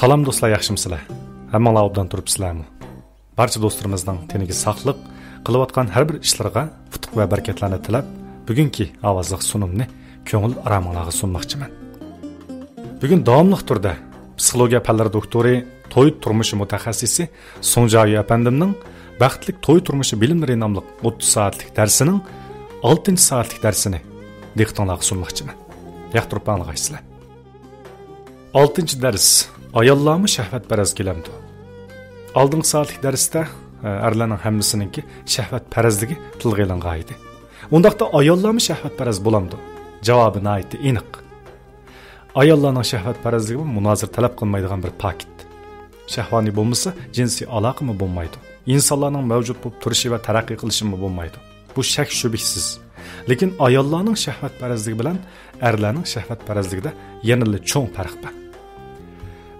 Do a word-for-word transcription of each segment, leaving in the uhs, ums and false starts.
سالام دوستلار، ياخشىمۇسىلەر؟ ھەممىڭلار ئوبدان تۇرۇپسىلەرمۇ؟ بارچە دوستلىرىمىزنىڭ تېنىگە ساقلىق، قىلىۋاتقان ھەر بىر ئىشلىرىغا ئۇتۇق ۋە بەرىكەتلەرنى تىلەپ، بۈگۈنكى ئاۋازلىق سۇنۇمنى كۆڭۈل ئارامىڭلارغا سۇنماقچىمەن. بۈگۈن داۋاملىق تۈردە پسىخولوگىيە پەنلىرى دوكتورى، توي تۇرمۇشى مۇتەخەسسىسى سۇڭ جيايۈ ئەپەندىمنىڭ بەختلىك توي تۇرمۇشى بىلىملىرى ناملىق ئوتتۇز سائەتلىك دەرسىنىڭ ئالتىنچى سائەتلىك دەرسىنى دىققىتىڭلارغا سۇنماقچىمەن. ياقتۇرۇپ ئاڭلىغايسىلەر. ئالتىنچى دەرس، ئاياللارمۇ شەھۋەتپەرەز كېلەمدۇ؟ ئالدىنقى سائەتلىك دەرستە، ئە، ئەرلەرنىڭ ھەممىسىنىڭكى شەھۋەتپەرەزلىكى تىلغا ئېلىنغان ئىدى. ئۇنداقتا ئاياللارمۇ شەھۋەتپەرەز بولامدۇ؟ جاۋابى ناھايىتى ئېنىق. ئاياللارنىڭ شەھۋەتپەرەزلىكىمۇ مۇنازىرە تەلەپ قىلمايدىغان بىر پاكىت. شەھۋانىي بولمىسا، جىنسىي ئالاقىمۇ بولمايدۇ. ئىنسانلارنىڭ مەۋجۇت بولۇپ تۇرۇشى ۋە تەرەققىي قىلىشىمۇ بولمايدۇ. بۇ شەك شۈبھىسىز. لېكىن ئاياللارنىڭ شەھۋەتپەرەزلىكى بىلەن ئەرلەرنىڭ شەھۋەتپەرەزلىكىدە يەنىلا چوڭ پەرق بار.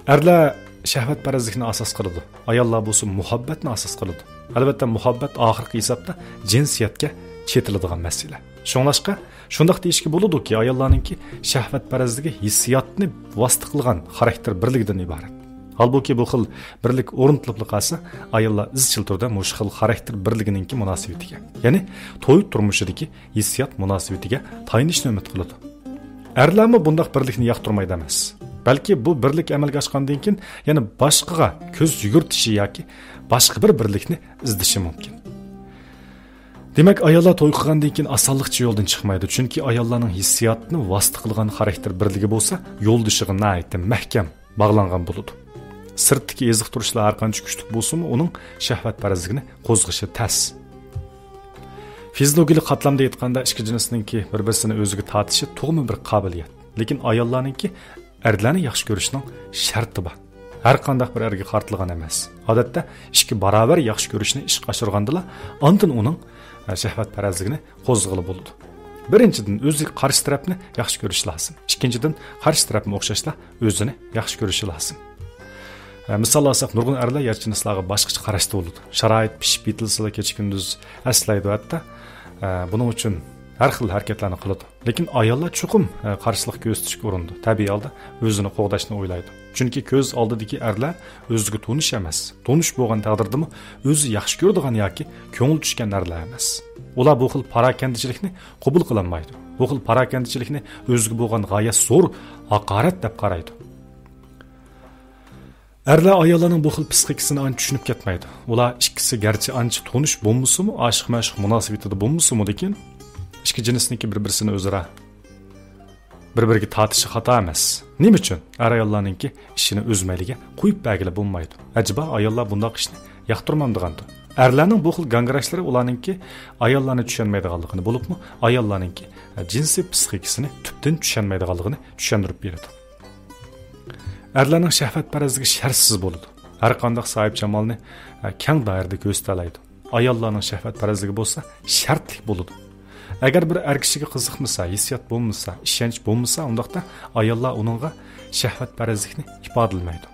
ئەرلەر شەھۋەتپەرەزلىكنى ئاساس قىلىدۇ، ئاياللار بولسا مۇھەببەتنى ئاساس قىلىدۇ. ئەلۋەتتە، مۇھەببەت ئاخىرقى ھېسابتا جىنسىيەتكە چېتىلىدىغان مەسىلە. شۇڭلاشقا، شۇنداق دېيىشكە بولىدۇكى، ئاياللارنىڭكى شەھۋەتپەرەزلىكى ھېسسىياتنى ۋاسىتە قىلغان خاراكتېر بىرلىكىدىن ئىبارەت. ھالبۇكى، بۇ خىل بىرلىك ئورنىتىلىپلا قالسا، ئاياللار ئىزچىل تۈردە مۇشۇ خىل خاراكتېر بىرلىكىنىڭكى مۇناسىۋىتىگە، يەنى توي تۇرمۇشىدىكى ھېسسىيات مۇناسىۋىتىگە تايىنىشنى ئۈمىد قىلىدۇ. ئەرلەرمۇ بۇنداق بىرلىكنى ياقتۇرمايدۇ ئەمەس. بەلكى بۇ بىرلىك ئەمەلگە ئاشقاندىن كېيىن يەنە باشقىغا كۆز يۈگۈرتۈشى ياكى باشقا بىر بىرلىكنى ئىزدىشى مۇمكىن. دېمەك، ئاياللار توي قىلغاندىن كېيىن ئاسانلىقچە يولدىن چىقمايدۇ، چۈنكى ئاياللارنىڭ ھېسسىياتنى ۋاسىتە قىلغان خاراكتېر بىرلىكى بولسا يولدىشىغا ناھايىتى مەھكەم باغلانغان بولىدۇ. سىرتتىكى ئېزىقتۇرۇشلار ھەرقانچە كۈچلۈك بولسىمۇ، ئۇنىڭ شەھۋەتپەرەزلىكىنى قوزغىشى تەس. فىزىولوگىيەلىك قاتلامدا ئېيتقاندا، ئىككى جىنسنىڭكى بىر-بىرسىنى ئۆزىگە تارتىشى تۇغما بىر قابىلىيەت. لېكىن ئاياللارنىڭكى ئەرلەرنى ياخشى كۆرۈشنىڭ شەرتى بار. ھەر قانداق بىر ئەرگە قارىتىلغان ئەمەس. ئادەتتە ئىككى باراۋەر ياخشى كۆرۈشنى ئىشقا ئاشۇرغاندىلا، ئاندىن ئۇنىڭ، ئە، شەھۋەتپەرەزلىكىنى قوزغىغىلى بولىدۇ. بىرىنچىدىن، ئۆزى قارشى تەرەپنى ياخشى كۆرۈشى لازىم. ئىككىنچىدىن، قارشى تەرەپمۇ ئوخشاشلا ئۆزىنى ياخشى كۆرۈشى لازىم. ئە، مىسال ئالساق، نۇرغۇن ئەرلەر يار جىنسلارغا باشقىچە قاراشتا بولىدۇ. شارائىت پىشىپ يېتىلسىلا كېچە-كۈندۈز ئەسلەيدۇ ھەتتا. ئە، بۇنىڭ ئۈچۈن ھەر خىل ھەرىكەتلەرنى قىلىدۇ. لېكىن ئاياللار چوقۇم، ئە، قارشىلىق كۆرسىتىشكە ئۇرۇنىدۇ. تەبىئىي ھالدا ئۆزىنى قوغداشنى ئويلايدۇ. چۈنكى كۆز ئالدىدىكى ئەرلەر ئۆزىگە تونۇش ئەمەس. تونۇش بولغان تەقدىردىمۇ ئۆزى ياخشى كۆرىدىغان ياكى كۆڭۈل چۈشكەن ئەرلەر ئەمەس. ئۇلار بۇ خىل پاراكەندىچىلىكنى قوبۇل قىلالمايدۇ. بۇ خىل پاراكەندىچىلىكنى ئۆزىگە بولغان غايەت زور ھاقارەت دەپ قارايدۇ. ئەرلەر ئاياللارنىڭ بۇ خىل پىسخىكىسىنى ئانچە چۈشىنىپ كەتمەيدۇ. ئۇلار ئىككىسى گەرچە ئانچە تونۇش بولمىسىمۇ، ئاشىق-مەشۇق مۇناسىۋىتىدە بولمىسىمۇ، لېكىن ئىككى جىنسنىڭكى بىر-بىرسىنى ئۆزئارا بىر-بىرىگە تارتىشى خاتا ئەمەس. نېمە ئۈچۈن؟ ئەر-ئاياللارنىڭكى ئىشىنى ئۆز مەيلىگە قويۇپ بەرگىلى بولمايدۇ. ئەجەبا، ئاياللار بۇنداق ئىشنى ياقتۇرمامدىغاندۇ؟ ئەرلەرنىڭ بۇ خىل گاڭگىراشلىرى ئۇلارنىڭكى ئاياللارنى چۈشەنمەيدىغانلىقىنى بولۇپمۇ، ئاياللارنىڭكى جىنسىي پىسخىكىسىنى تۈپتىن چۈشەنمەيدىغانلىقىنى چۈشەندۈرۈپ بېرىدۇ. ئەرلەرنىڭ شەھۋەتپەرەزلىكى شەرتسىز بولىدۇ. ھەر قانداق ساھىبجامالنى، ئە، كەڭ دائىرىدە كۆرسىتەلەيدۇ. ئاياللارنىڭ شەھۋەتپەرەزلىكى بولسا شەرتلىك بولىدۇ. ئەگەر بىر ئەر كىشىگە قىزىقمىسا، ھېسسىيات بولمىسا، ئىشەنچ بولمىسا، ئۇنداقتا ئاياللار ئۇنىڭغا شەھۋەتپەرەزلىكنى ئىپادىلىمەيدۇ.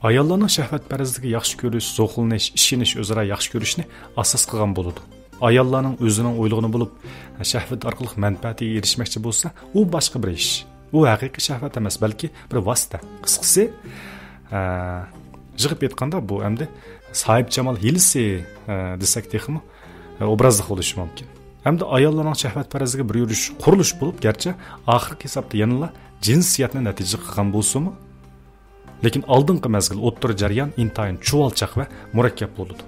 ئاياللارنىڭ شەھۋەتپەرەزلىكى ياخشى كۆرۈش، زوقلىنىش، ئىشىنىش، ئۆزئارا ياخشى كۆرۈشنى ئاساس قىلغان بولىدۇ. ئاياللارنىڭ ئۆزىنىڭ ئويلىغىنى بولۇپ، شەھۋەت ئارقىلىق مەنپەئەتىگە ئېرىشمەكچى بولسا، ئۇ باشقا بىر ئىش. ئۇ ھەقىقىي شەھۋەت ئەمەس، بەلكى بىر ۋاسىتە. قىسقىسى، ئە، يىغىپ ئېيتقاندا، بۇ ئەمدى ساھىبجامال ھىيلىسى، ئە، دېسەك تېخىمۇ، ئە، ئوبرازلىق بولۇشى مۇمكىن. ئەمدى ئاياللارنىڭ شەھۋەتپەرەزلىكى بىر يۈرۈش قۇرۇلۇش بولۇپ، گەرچە ئاخىرقى ھېسابتا يەنىلا جىنسىيەتنى نەتىجە قىلغان بولسىمۇ، لېكىن ئالدىنقى مەزگىل، ئوتتۇرا جەريان ئىنتايىن چۇۋالچاق ۋە مۇرەككەپ بولىدۇ.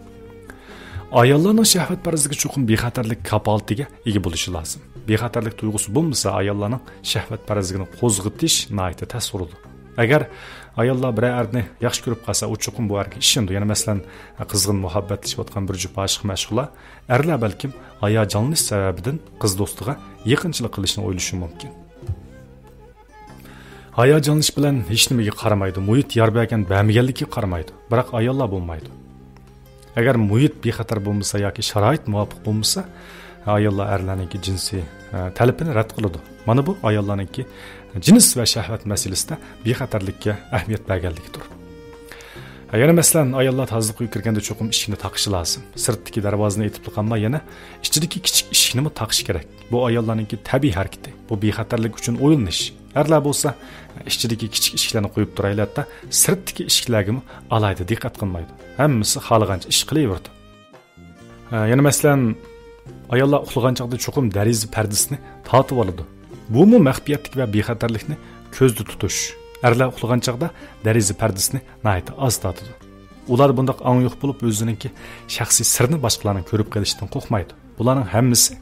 ئاياللارنىڭ شەھۋەتپەرەزلىكى چوقۇم بىخەتەرلىك كاپالىتىگە ئىگە بولۇشى لازىم. بىخەتەرلىك تۇيغۇسى بولمىسا، ئاياللارنىڭ شەھۋەتپەرەزلىكىنى قوزغىتىش ناھايىتى تەس بولىدۇ. ئەگەر ئاياللار بىرەر ئەرنى ياخشى كۆرۈپ قالسا، ئۇ چوقۇم بۇ ئەرگە ئىشىنىدۇ. يەنى مەسىلەن، قىزغىن مۇھەببەتلىشىۋاتقان بىر جۈپ ئاشىق-مەشۇقلار، ئەرلەر بەلكىم ھاياجانلىنىش سەۋەبىدىن قىز دوستىغا يېقىنچىلىق قىلىشنى ئويلىشى مۇمكىن. ھاياجانلىنىش بىلەن ھېچنېمىگە قارىمايدۇ، مۇھىت يار بەرگەن بەرمىگەنلىكىگە قارىمايدۇ. بىراق ئاياللار بولمايدۇ. ئەگەر مۇھىت بىخەتەر بولمىسا ياكى شارائىت مۇۋاپىق بولمىسا، ئاياللار ئەرلەرنىڭكى جىنسىي، ئە، تەلىپىنى رەت قىلىدۇ. مانا بۇ ئاياللارنىڭكى جىنس ۋە شەھۋەت مەسىلىسىدە بىخەتەرلىككە ئەھمىيەت بەرگەنلىكىدۇر. يەنە مەسىلەن، ئاياللار تازىلىق ئۆيگە كىرگەندە چوقۇم ئىشىكنى تاقىشى لازىم. سىرتتىكى دەرۋازىنى ئېتىپلا قالماي، يەنە ئىچىدىكى كىچىك ئىشىكنىمۇ تاقىشى كېرەك. بۇ ئاياللارنىڭكى تەبىئىي ھەرىكىتى. بۇ بىخەتەرلىك ئۈچۈن ئويلىنىش. ئەرلەر بولسا ئىچىدىكى كىچىك ئىشىكلەرنى قويۇپ تۇرايلى، ھەتتا سىرتتىكى ئىشىكلەرگىمۇ ئالاھىدە دىققەت قىلمايدۇ. ھەممىسى خالىغانچە ئىش قىلىۋېرىدۇ. ھە، يەنە مەسىلەن، ئاياللار ئۇخلىغان چاغدا چوقۇم دېرىزە پەردىسىنى تارتىۋالىدۇ. بۇمۇ مەخپىيەتلىك ۋە بىخەتەرلىكنى كۆزدە تۇتۇش. ئەرلەر ئۇخلىغان چاغدا دېرىزە پەردىسىنى ناھايىتى ئاز تارتىدۇ. ئۇلار بۇنداق ئاڭ يوق بولۇپ، ئۆزىنىڭكى شەخسىي سىرىنى باشقىلارنىڭ كۆرۈپ قېلىشىدىن قورقمايدۇ. بۇلارنىڭ ھەممىسى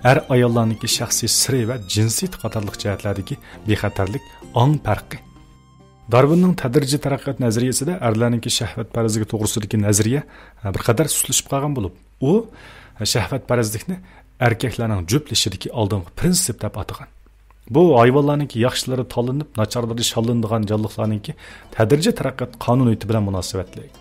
ئەر-ئاياللارنىڭكى شەخسىي سىرى ۋە جىنسىيىتى قاتارلىق جەھەتلەردىكى بىخەتەرلىك ئاڭ پەرقى. دارۋىننىڭ تەدرىجىي تەرەققىيات نەزەرىيەسىدە ئەرلەرنىڭكى شەھۋەتپەرەزلىكى توغرىسىدىكى نەزەرىيە، ھە، بىر قەدەر سۇسلىشىپ قالغان بولۇپ، ئۇ شەھۋەتپەرەزلىكنى ئەركەكلەرنىڭ جۈپلىشىشىدىكى ئالدىنقى پىرىنسىپ دەپ ئاتىغان. بۇ ھايۋانلارنىڭكى ياخشىلىرى تاللىنىپ، ناچارلىرى شاللىنىدىغان جانلىقلارنىڭكى تەدرىجىي تەرەققىيات قانۇنىيىتى بىلەن مۇناسىۋەتلىك.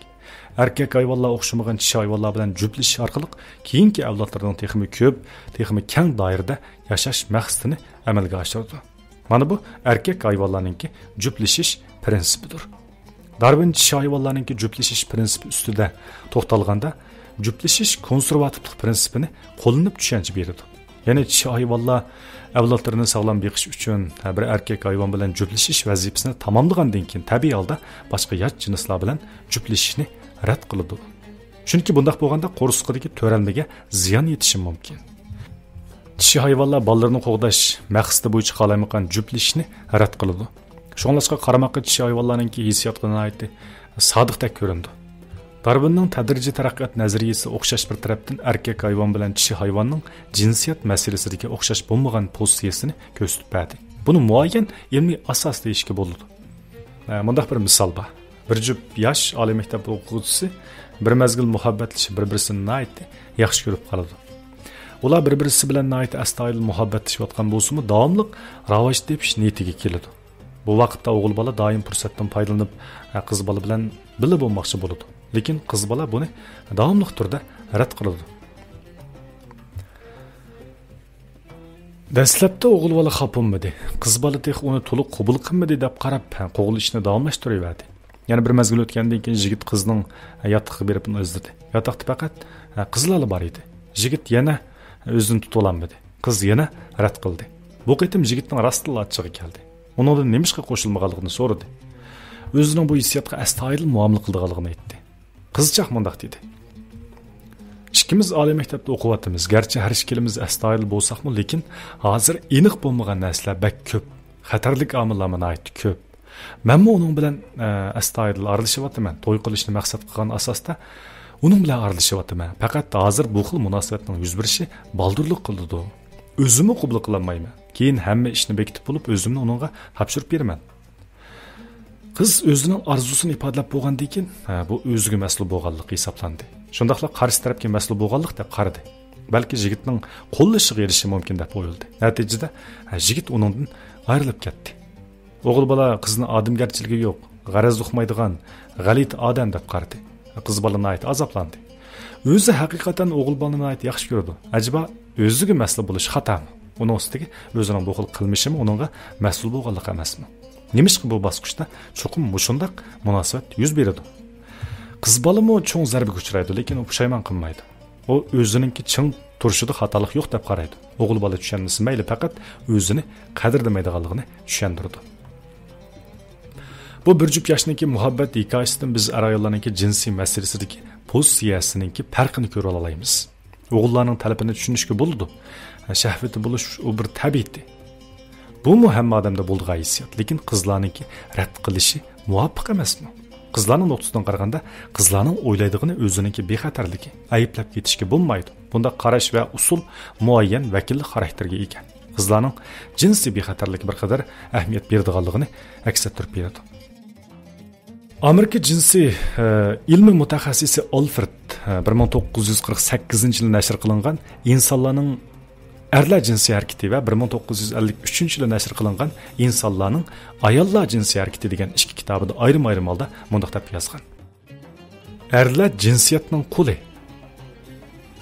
ئەركەك ھايۋانلار ئوخشىمىغان چىشى ھايۋانلار بىلەن جۈپلىشىش ئارقىلىق كېيىنكى ئەۋلادلىرىنىڭ تېخىمۇ كۆپ، تېخىمۇ كەڭ دائىرىدە ياشاش مەقسىتىنى ئەمەلگە ئاشۇرىدۇ. مانا بۇ ئەركەك ھايۋانلارنىڭكى جۈپلىشىش پىرىنسىپىدۇر. دارۋىن چىشى ھايۋانلارنىڭكى جۈپلىشىش پىرىنسىپى ئۈستىدە توختالغاندا، جۈپلىشىش كونسېرۋاتىپلىق پىرىنسىپىنى قوللىنىپ چۈشەنچە بېرىدۇ. يەنى چىشى ھايۋانلار ئەۋلادلىرىنى ساغلام بېقىش ئۈچۈن بىر ئەركەك ھايۋان بىلەن جۈپلىشىش ۋەزىپىسىنى تاماملىغاندىن كېيىن، تەبىئىي ھالدا باشقا يات جىنسلار بىلەن جۈپلىشىشنى رەت قىلىدۇ. چۈنكى بۇنداق بولغاندا قورسىقىدىكى تۆرەلمىگە زىيان يېتىشى مۇمكىن. چىشى ھايۋانلار بالىلىرىنى قوغداش مەقسىتى بويىچە قالايمىقان جۈپلىشىشنى رەت قىلىدۇ. شۇڭلاشقا قارىماققا چىشى ھايۋانلارنىڭكى ھېسسىياتقا ناھايىتى سادىقتەك كۆرۈنىدۇ. دارۋىننىڭ تەدرىجىي تەرەققىيات نەزەرىيىسى ئوخشاش بىر تەرەپتىن ئەركەك ھايۋان بىلەن چىشى ھايۋاننىڭ جىنسىيەت مەسىلىسىدىكى ئوخشاش بولمىغان پوزىتسىيىسىنى كۆرسىتىپ بەردى. بۇنى مۇئەييەن ئىلمىي ئاساس دېيىشكە بولىدۇ. ئە، مۇنداق بىر مىسال بار. بىر جۈپ ياش ئالىي مەكتەپ ئوقۇغۇچىسى بىر مەزگىل مۇھەببەتلىشىپ، بىر-بىرسىنى ناھايىتى ياخشى كۆرۈپ قالىدۇ. ئۇلار بىر-بىرسى بىلەن ناھايىتى ئەستايىدىل مۇھەببەتلىشىۋاتقان بولسىمۇ، داۋاملىق راۋاج تېپىش نىيىتىگە كېلىدۇ. بۇ ۋاقىتتا ئوغۇل بالا دائىم پۇرسەتتىن پايدىلىنىپ، قىز بالا بىلەن بىللە بولماقچى بولىدۇ. لېكىن قىز بالا بۇنى داۋاملىق تۈردە رەت قىلىدۇ. دەسلەپتە ئوغۇل بالا خاپا بولمىدى. قىز بالا تېخى ئۇنى تولۇق قوبۇل قىلمىدى دەپ قاراپ، قوغلىشىشنى داۋاملاشتۇرۇۋەردى. يەنە بىر مەزگىل ئۆتكەندىن كېيىن يىگىت قىزنىڭ ياتىقىغا بېرىپ ئۇنى ئىزدىدى. ياتاقتا پەقەت قىزلارلا بار ئىدى. يىگىت يەنە ئۆزىنى تۇتۇۋالالمىدى. قىز يەنە رەت قىلدى. بۇ قېتىم يىگىتنىڭ راستتىنلا ئاچچىقى كەلدى. ئۇنىڭدىن نېمىشقا قوشۇلمىغانلىقىنى سورىدى. ئۆزىنىڭ بۇ ھېسسىياتقا ئەستايىدىل مۇئامىلە قىلىدىغانلىقىنى ئېيتتى. قىزچاق مۇنداق دېدى: «ئىككىمىز ئالىي مەكتەپتە ئوقۇۋاتىمىز. گەرچە ھەر ئىككىلىمىز ئەستايىدىل بولساقمۇ، لېكىن ھازىر ئېنىق بولمىغان نەرسىلەر بەك كۆپ. خەتەرلىك ئامىللارمۇ ناھايىتى كۆپ. مەنمۇ ئۇنىڭ بىلەن، ئە، ئەستايىدىل ئارىلىشىۋاتىمەن. توي قىلىشنى مەقسەت قىلغان ئاساستا ئۇنىڭ بىلەن ئارىلىشىۋاتىمەن. پەقەت ھازىر بۇ خىل مۇناسىۋەتنىڭ يۈز بېرىشى بالدۇرلۇق قىلىدۇ. ئۆزۈممۇ قوبۇل قىلالمايمەن. كېيىن ھەممە ئىشنى بېكىتىپ بولۇپ، ئۆزۈمنى ئۇنىڭغا تاپشۇرۇپ بېرىمەن.» قىز ئۆزىنىڭ ئارزۇسىنى ئىپادىلەپ بولغاندىن كېيىن، ھە، بۇ ئۆزىگە مەسئۇل بولغانلىق ھېسابلاندى. شۇنداقلا قارشى تەرەپكە مەسئۇل بولغانلىق دەپ قارىدى. بەلكى يىگىتنىڭ قوللىشىغا ئېرىشىشى مۇمكىن دەپ ئويلىدى. نەتىجىدە، ھە، يىگىت ئۇنىڭدىن ئايرىلىپ كەتتى. ئوغۇل بالا قىزنى ئادەمگەرچىلىكى يوق، غەرەز ئۇقمايدىغان، غەلىتە ئادەم دەپ قارىدى. قىز بالا ناھايىتى ئازابلاندى. ئۆزى ھەقىقەتەن ئوغۇل بالىنى ناھايىتى ياخشى كۆرىدۇ. ئەجەبا، ئۆزىگە مەسئۇل بولۇش خاتامۇ؟ ئۇنىڭ ئۈستىگە ئۆزىنىڭ بۇ خىل قىلمىشىمۇ ئۇنىڭغا مەسئۇل بولغانلىق ئەمەسمۇ؟ نېمىشقا بۇ باسقۇچتا چوقۇم مۇشۇنداق مۇناسىۋەت يۈز بېرىدۇ؟ قىز بالىمۇ چوڭ زەربىگە ئۇچرايدۇ، لېكىن ئۇ پۇشايمان قىلمايدۇ. ئۇ ئۆزىنىڭكى چىڭ تۇرۇشىدا خاتالىق يوق دەپ قارايدۇ. ئوغۇل بالا چۈشەنمىسە مەيلى، پەقەت ئۆزىنى قەدىرلىمەيدىغانلىقىنى چۈشەندۈرىدۇ. بۇ بىر جۈپ ياشنىڭكى مۇھەببەت ھېكايىسىدىن بىز ئەر-ئاياللارنىڭكى جىنسىي مەسىلىسىدىكى پوزىتسىيەسىنىڭكى پەرقىنى كۆرۈۋالالايمىز. ئوغۇللارنىڭ تەلىپىنى چۈشىنىشكە بولىدۇ. شەھۋىتى بولۇش ئۇ بىر تەبىئىتى. بۇمۇ ھەممە ئادەمدە بولىدىغان ھېسسىيات، لېكىن قىزلارنىڭكى رەت قىلىشى مۇۋاپىق ئەمەسمۇ؟ قىزلارنىڭ نۇقتىسىدىن قارىغاندا، قىزلارنىڭ ئويلايدىغىنى ئۆزىنىڭكى بىخەتەرلىكى. ئەيىبلەپ كېتىشكە بولمايدۇ. بۇنداق قاراش ۋە ئۇسۇل مۇئەييەن ۋەكىللىك خاراكتېرىگە ئىگە. قىزلارنىڭ جىنسىي بىخەتەرلىككە بىر قەدەر ئەھمىيەت بېرىدىغانلىقىنى ئەكس ئەتتۈرۈپ بېرىدۇ. ئامېرىكا جىنسىي، ئە، ئىلمىي مۇتەخەسسىسى ئالفرېد، ئە، بىر مىڭ توققۇز يۈز قىرىق سەككىزىنچى يىلى نەشر قىلىنغان ئىنسانلارنىڭ ئەرلەر جىنسىي ھەرىكىتى ۋە بىر مىڭ توققۇز يۈز ئەللىك ئۈچىنچى يىلى نەشر قىلىنغان ئىنسانلارنىڭ ئاياللار جىنسىي ھەرىكىتى دېگەن ئىككى كىتابىدا ئايرىم-ئايرىم ھالدا مۇنداق دەپ يازغان: «ئەرلەر جىنسىيەتنىڭ قۇلى.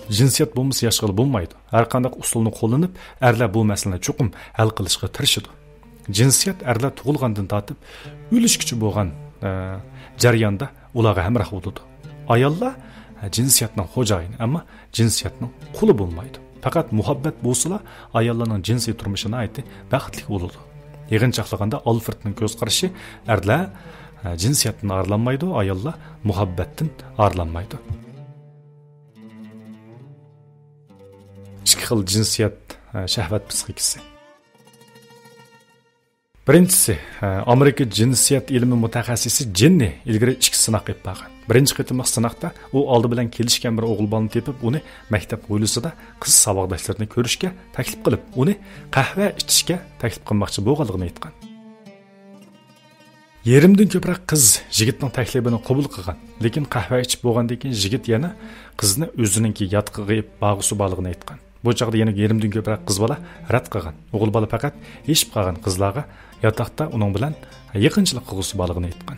جىنسىيەت بولمىسا ياشىغىلى بولمايدۇ. ھەرقانداق ئۇسۇلنى قوللىنىپ، ئەرلەر بۇ مەسىلىنى چوقۇم ھەل قىلىشقا تىرىشىدۇ. جىنسىيەت ئەرلەر تۇغۇلغاندىن تارتىپ ئۆلۈشكىچە بولغان، ئە، جەرياندا ئۇلارغا ھەمراھ بولىدۇ. ئاياللار، ئە، جىنسىيەتنىڭ خوجايىنى، ئەمما جىنسىيەتنىڭ قۇلى بولمايدۇ. پەقەت مۇھەببەت بولسىلا، ئاياللارنىڭ جىنسىي تۇرمۇشى ناھايىتى بەختلىك بولىدۇ.» يىغىنچاقلىغاندا ئالفردنىڭ كۆز قارىشى، ئەرلەر، ئە، جىنسىيەتتىن ئارىلانمايدۇ، ئاياللار مۇھەببەتتىن ئارىلانمايدۇ. ئىككى خىل جىنسىيەت، ئە، شەھۋەت پسىخىكىسى. بىرىنچىسى، ئامېرىكا جىنسىيەت ئىلمى مۇتەخەسسىسى جېننى ئىلگىرى ئىككى سىناق ئېلىپ بارغان. بىرىنچى قېتىملىق سىناقتا ئۇ ئالدى بىلەن كېلىشكەن بىر ئوغۇل بالىنى تېپىپ، ئۇنى مەكتەپ ھويلىسىدا قىز ساۋاقداشلىرىنى كۆرۈشكە تەكلىپ قىلىپ، ئۇنى قەھۋە ئىچىشكە تەكلىپ قىلماقچى بولغانلىقىنى ئېيتقان. يېرىمدىن كۆپرەك قىز يىگىتنىڭ تەكلىپىنى قوبۇل قىلغان، لېكىن قەھۋە ئىچىپ بولغاندىن كېيىن يىگىت يەنە قىزنى ئۆزىنىڭكى ياتىقىغا ئېلىپ بارغۇسى بارلىقىنى ئېيتقان. بۇ چاغدا يەنە يېرىمدىن كۆپرەك قىز بالا رەت قىلغان. ئوغۇل بالا پەقەت ئېشىپ قالغان قىزلارغا ياتاقتا ئۇنىڭ بىلەن يېقىنچىلىق قىلغۇسى بارلىقىنى ئېيتقان.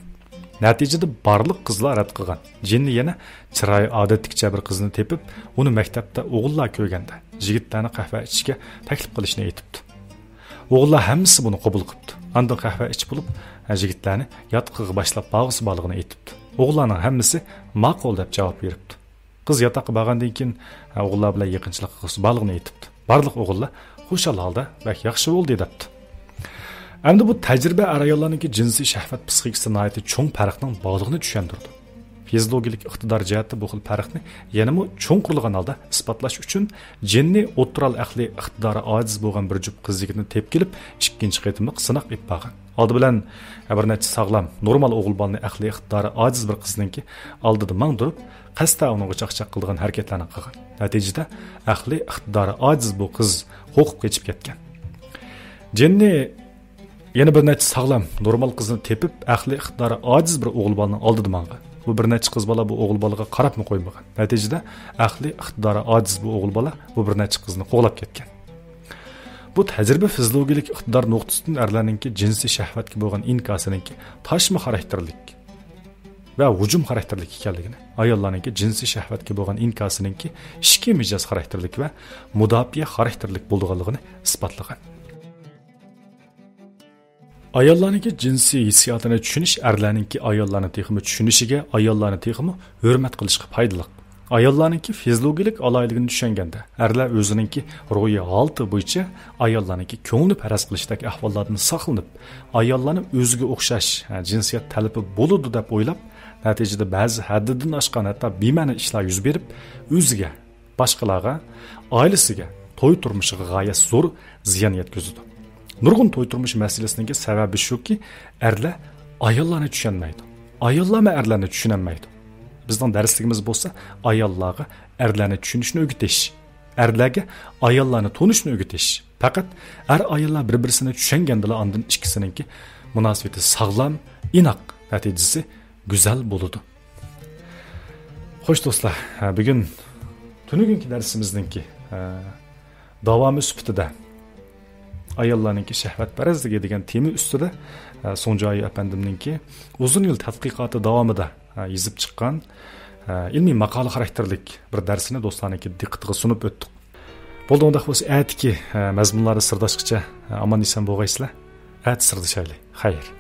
نەتىجىدە بارلىق قىزلار رەت قىلغان. جېننى يەنە چىرايى ئادەتتىكىچە بىر قىزنى تېپىپ، ئۇنى مەكتەپتە ئوغۇللار كۆرگەندە، يىگىتلەرنى قەھۋە ئىچىشكە تەكلىپ قىلىشنى ئېيتىپتۇ. ئوغۇللار ھەممىسى بۇنى قوبۇل قىپتۇ. ئاندىن قەھۋە ئىچىپ بولۇپ، يىگىتلەرنى ياتىقىغا باشلاپ بارغۇسى بارلىقىنى ئېيتىپتۇ. ئوغۇللارنىڭ ھەممىسى ماقۇل دەپ جاۋاب بېرىپتۇ. قىز ياتاققا بارغاندىن كېيىن، ئوغۇللار بىلەن يېقىنچىلىق قىلغۇسى بارلىقىنى ئېيتىپتۇ. بارلىق ئوغۇللار خۇشال ھالدا، بەك ياخشى بولدى دەپتۇ. ئەمدى بۇ تەجرىبە ئەر-ئاياللارنىڭكى جىنسىي شەھۋەت پسىخىكىسىدا ناھايىتى چوڭ پەرقنىڭ بارلىقىنى چۈشەندۈرىدۇ. فىزىولوگىيەلىك ئىقتىدار جەھەتتە بۇ خىل پەرقنى يەنىمۇ چوڭقۇرلىغان ھالدا ئىسپاتلاش ئۈچۈن جېننى ئوتتۇرا ئەقلىي ئىقتىدارى ئاجىز بولغان بىر جۈپ قىز يىگىتنى تېپىپ كېلىپ، ئىككىنچى قېتىملىق سىناق ئېلىپ بارغان. ئالدى بىلەن بىر نەچچە ساغلام، نورمال ئوغۇل بالىنى ئەقلىي ئىقتىدارى ئاجىز بىر قىزنىڭكى ئالدىدا ماڭدۇرۇپ، قەستەن ئۇنىڭغا چاقچاق قىلىدىغان ھەرىكەتلەرنى قىلغان. نەتىجىدە، ئەقلىي ئىقتىدارى ئاجىز بۇ قىز قورقۇپ قېچىپ كەتكەن. جېننى يەنە بىر نەچچە ساغلام، نورمال قىزنى تېپىپ، ئەقلىي ئىقتىدارى ئاجىز بىر ئوغۇل بالىنىڭ ئالدىدا ماڭغان. بۇ بىر نەچچە قىز بالا بۇ ئوغۇل بالىغا قاراپمۇ قويمىغان. نەتىجىدە، ئەقلىي ئىقتىدارى ئاجىز بۇ ئوغۇل بالا بۇ بىر نەچچە قىزنى قوغلاپ كەتكەن. بۇ تەجرىبە فىزىولوگىيەلىك ئىقتىدار نۇقتىسىدىن ئەرلەرنىڭكى جىنسىي شەھۋەتكە بولغان ئىنكاسىنىڭكى تاشما خاراكتېرلىك ۋە ھۇجۇم خاراكتېرلىك ئىكەنلىكىنى، ئاياللارنىڭكى جىنسىي شەھۋەتكە بولغان ئىنكاسىنىڭكى ئىچكى مىجەز خاراكتېرلىك ۋە مۇداپىئە خاراكتېرلىك بولىدىغانلىقىنى ئىسپاتلىغان. ئاياللارنىڭكى جىنسىي ھېسسىياتىنى چۈشىنىش ئەرلەرنىڭكى ئاياللارنى تېخىمۇ چۈشىنىشىگە، ئاياللارنى تېخىمۇ ھۆرمەت قىلىشقا پايدىلىق. ئاياللارنىڭكى فىزىولوگىيەلىك ئالاھىدىلىكىنى چۈشەنگەندە، ئەرلەر ئۆزىنىڭكى روھىي ھالىتى بويىچە ئاياللارنىڭكى كۆڭلىنى پەرەز قىلىشتەك ئەھۋاللاردىن ساقلىنىپ، ئاياللارنى ئۆزىگە ئوخشاش، ھە، جىنسىيەت تەلىپى بولىدۇ دەپ ئويلاپ، نەتىجىدە بەزى ھەددىدىن ئاشقان، ھەتتا بىمەنە ئىشلار يۈز بېرىپ، ئۆزىگە، باشقىلارغا، ئائىلىسىگە، توي تۇرمۇشىغا غايەت زور زىيان يەتكۈزىدۇ. نۇرغۇن توي تۇرمۇشى مەسىلىسىنىڭكى سەۋەبى شۇكى، ئەرلەر ئاياللارنى چۈشەنمەيدۇ. ئاياللارمۇ ئەرلەرنى چۈشىنەلمەيدۇ. بىزنىڭ دەرسلىكىمىز بولسا ئاياللارغا ئەرلەرنى چۈشىنىشنى ئۆگىتىش، ئەرلەرگە ئاياللارنى تونۇشنى ئۆگىتىش. پەقەت ئەر-ئاياللار بىر-بىرسىنى چۈشەنگەندىلا ئاندىن ئىككىسىنىڭكى مۇناسىۋىتى ساغلام، ئىناق، نەتىجىسى گۈزەل بولىدۇ. خوش دوستلار، ھە، بۈگۈن تۈنۈگۈنكى دەرسىمىزنىڭكى، ھە، داۋامى سۈپىتىدە ئاياللارنىڭكى شەھۋەتپەرەزلىكى دېگەن تېما ئۈستىدە، ھە، سۇڭجايى ئەپەندىمنىڭكى ئۇزۇن يىل تەتقىقاتى داۋامىدا، ھە، يېزىپ چىققان، ھە، ئىلمىي ماقالە خاراكتېرلىك بىر دەرسنى دوستلارنىڭكى دىققىتىگە سۇنۇپ ئۆتتۇق. بولدى، ئۇنداق بولسا ئەتىكى، ھە، مەزمۇنلاردا سىرداشقىچە، ھە، ئامان-ئېسەن بولغايسىلەر. ئەتە سىردىشايلى. خەير.